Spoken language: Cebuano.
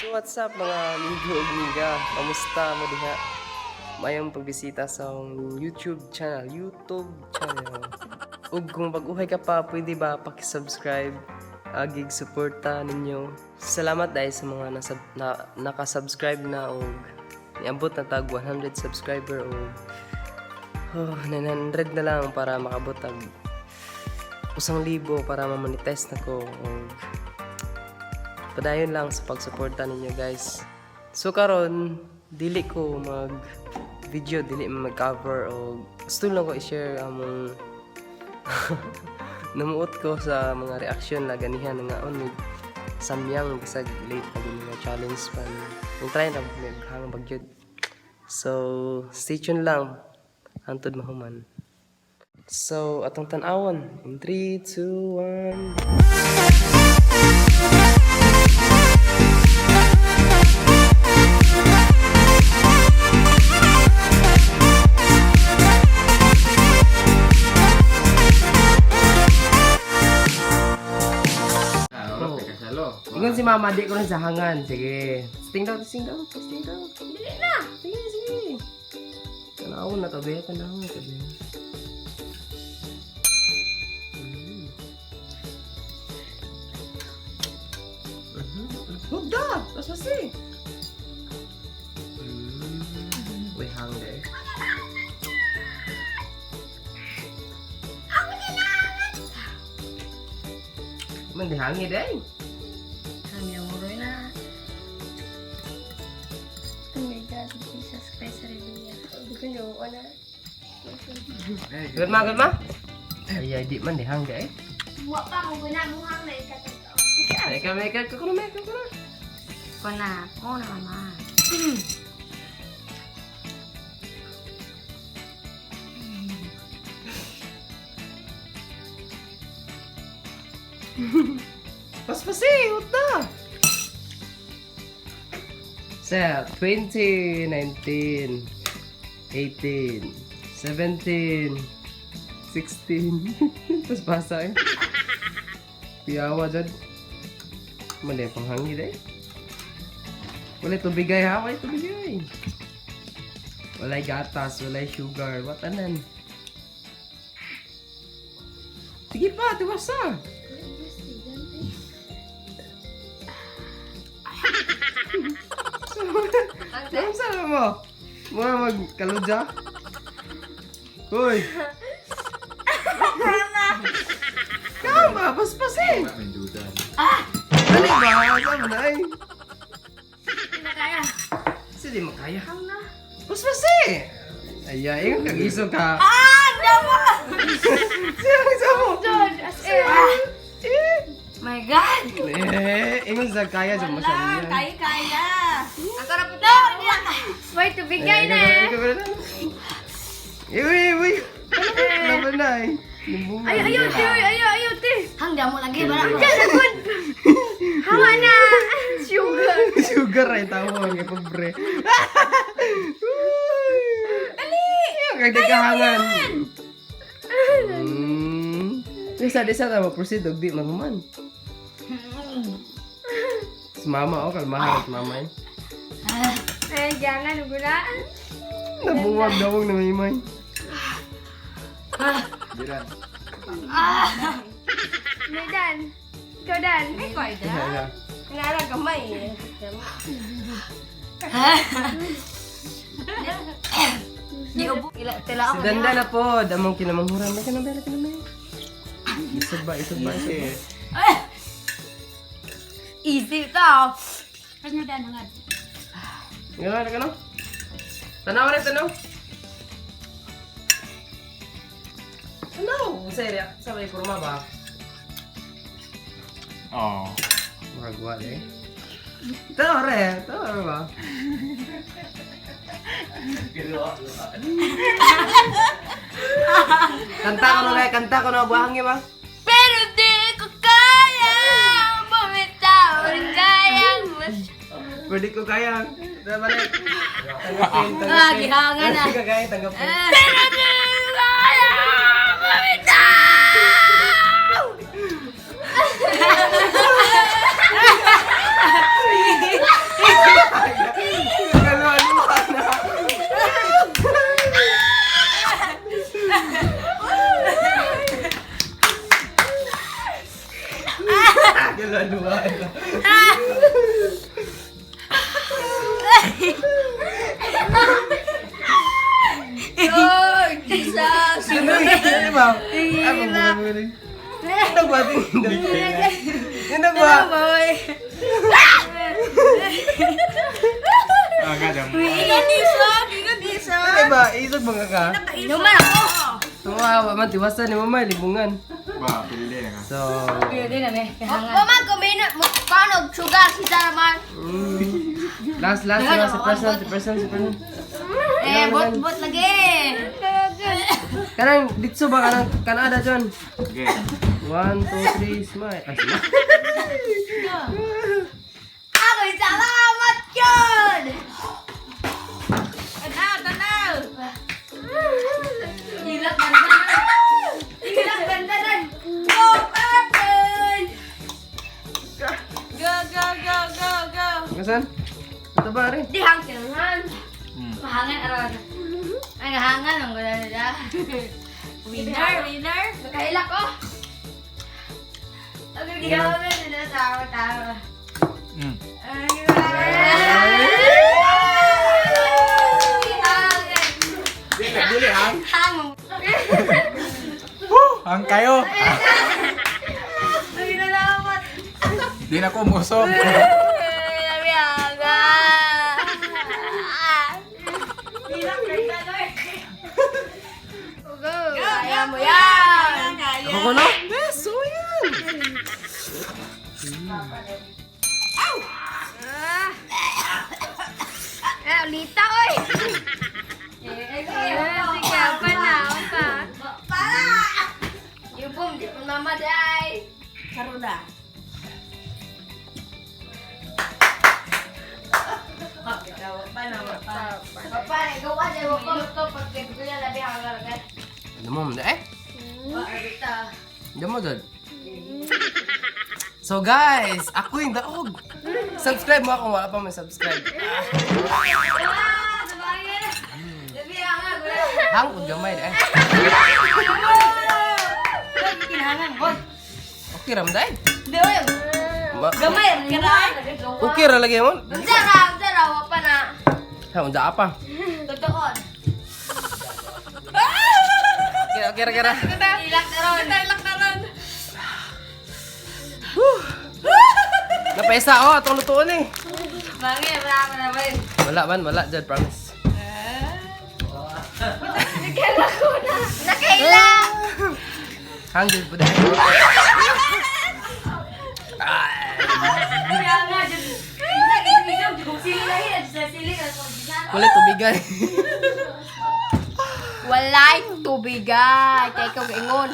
So what's up, mga amigo ug amiga? Kamusta mo diha? Mayong pagbisita sa akong YouTube channel, YouTube channel. Ug kung bag-ohay ka pa, pwede ba paki-subscribe? Agig suporta ninyo. Salamat dahil sa mga naka-subscribe na og niabot na tag 100 subscriber og, oh, 900 na lang para makabot tag 1,000 para ma-monetize na ko og padayon lang sa pagsuporta ninyo, guys. So karon dili ko mag video, dili man mag-cover o gusto lang ko i-share among namuot ko sa mga reaksyon na ganihan nga on mig samyang bisag late na gini nga challenge pa. Yung try na hang bagyod. So stay tuned lang hantod mahuman. So atong tan-awon in 3, 2, 1. Ah, oh. Kasalo. Ingon si mama, di ko na sahangan. Sige. Testing daw, testing daw, testing daw. Dili na. Sige, sige. Tanawon na to, be. Tanawon na to, be. Hugda! Mas masi! We hang there. Man, di hangi day. Hanggang na. Oh my God, Jesus Christ, hallelujah. Hindi ko na na. Good ma, good ma. Ay, ay, di man di hang day. Wa pa mo guna mo hang na ikatotoo. Eka, eka, kuno, eka, kuno. Ko na, ko na mama. Paspasi, uta. Sa 20, 19, 18, 17, 16. Tapos basa eh. Piyawa dyan. Mali, panghangin eh. Walay tubigay ha, walay tubigay. Walay gatas, walay sugar, watanan. Sige pa, tiwasa. Ano sa mo? Mga magkaludya? Hoy! Kama! Paspas eh! May duda. Dali ba? Sama na eh! Hindi na kaya. Kasi di mo kaya. Hang na. Paspas eh! Ay, ay, ingon kag iso ka. Ah, damo! Siya ang isa mo! George, as in. Eh! My God! Eh, ingon sa kaya sa Wala, masya. kaya kaya. Ang sarap ito. Wait, tubigay na eh. Uy, uy! Laban na eh. Ay, ayaw, te, uy, ayaw, ayaw, te. Hanggang mo lagi, wala mo. Diyan, lagun. Hawa na. Sugar. Sugar ay tawag eh, pobre. Dali! Kagdagahangan. Disa, disa, tama, proceed, og di mahuman. Si mama, oh, kalmahan at mama eh. Ay, jangan, gula. Nabuwag dawang na may. Biran. May Dan. Ikaw, Dan. Ay, ko, Isa, isa. Kinara gamay. Di ubo. Tila Si Danda na po, damong kinamanghuran. May kanamay, may kanamay. Isod ba, isod ba, isod ba? Easy to. Kanya Dan hangad. Gano'n, gano'n. Tanaw rin, tanaw. Tanaw! Serya, sa may kurma ba? Oh. Magwa eh. Tanaw rin, tanaw rin ba? Kanta ko na, kanta ko na, buhangin ba? Pero di ko kaya bumitaw. Kayang mas... Pwede ko kaya. Balik. Tanggapin, tanggapin. Ah, gihangan na. Pwede ko kaya, tanggapin. Pero di ko kaya bumitaw! Gigan isa. Dili ba isog mga ka? Inuman ako. Tuwa, man tiwasan ni mama libungan. Ba, pildi na ka. So, Pwede na me. Mama, kumina mo paano sugar si Sarman. Last last last si person, si person, si person. Eh, bot bot lagi. Kanang ditso ba kanang kanada John? Okay. 1 2 3 smile. Ah, smile. Ako'y salamat yun! Tanaw, tanaw. Ilak dandanan. Ilak dandanan. Go, Purple! Go, go, go, go, go. Kasan? Ito ba rin? Di hangin. Pahangan aron. Ay, nahangan ang gula nila. Winner, winner. Nakailak ko. Ang ginawa nila tawa tawa. Ang ginawa. Dili, dili hang. Hang. Hang kayo. Ang ginalamat. Di na ko musog. Labi aga. Go, kaya mo yan. Kaya. Ako ko no? Beso yan! Eh, ulita, oy. Sige, pa na, pa. Para! Yupom, di po mama day. Karoon na. Papa, gawa dyan mo ko. Pagkikuya, labi ang garagat. Ano mo, eh? Ulita. Hindi mo dod. So guys, ako yung daog. Subscribe mo ako, wala pa may subscribe. Ah, sabagay. Labi ang garagat. Hang og gamay eh. Kinahangan, boy. Okay ra man day. Di, oy. Ma- Gamay, kiraay. Okay ra lagi mo. Zara, zara, wapa na. Ha, unsa pa. Totoo. Okay, okay ra kira. Ilak na ron. Ilak na ron. Napaisa oh, atong lutuon eh. Bangin, wala ka na ba? Wala man, wala jud promise. Nakaila! Hang jud po dai. Kaya nga, dyan. Wala tubigan. Walay tubigay. Kaya ikaw gaingon.